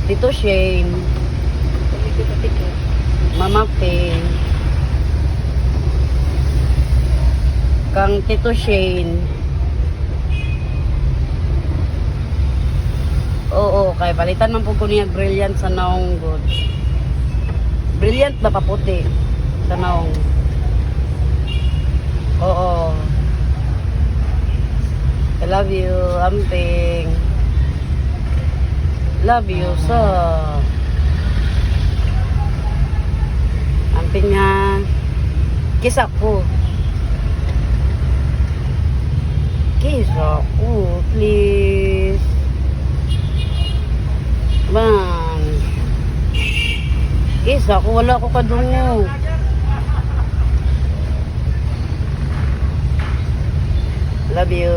Tito Shane, Mama Faye, kang Tito Shane. Oo, kay palitan man po ko niya brilliant sa naong good. Brilliant ba paputi sa naong? Oo. I love you, Amping. Love you, so. Amping nga. Kiss ako. Kiss ako, please. Bang. Kiss ako, wala ko kadungog. Love you.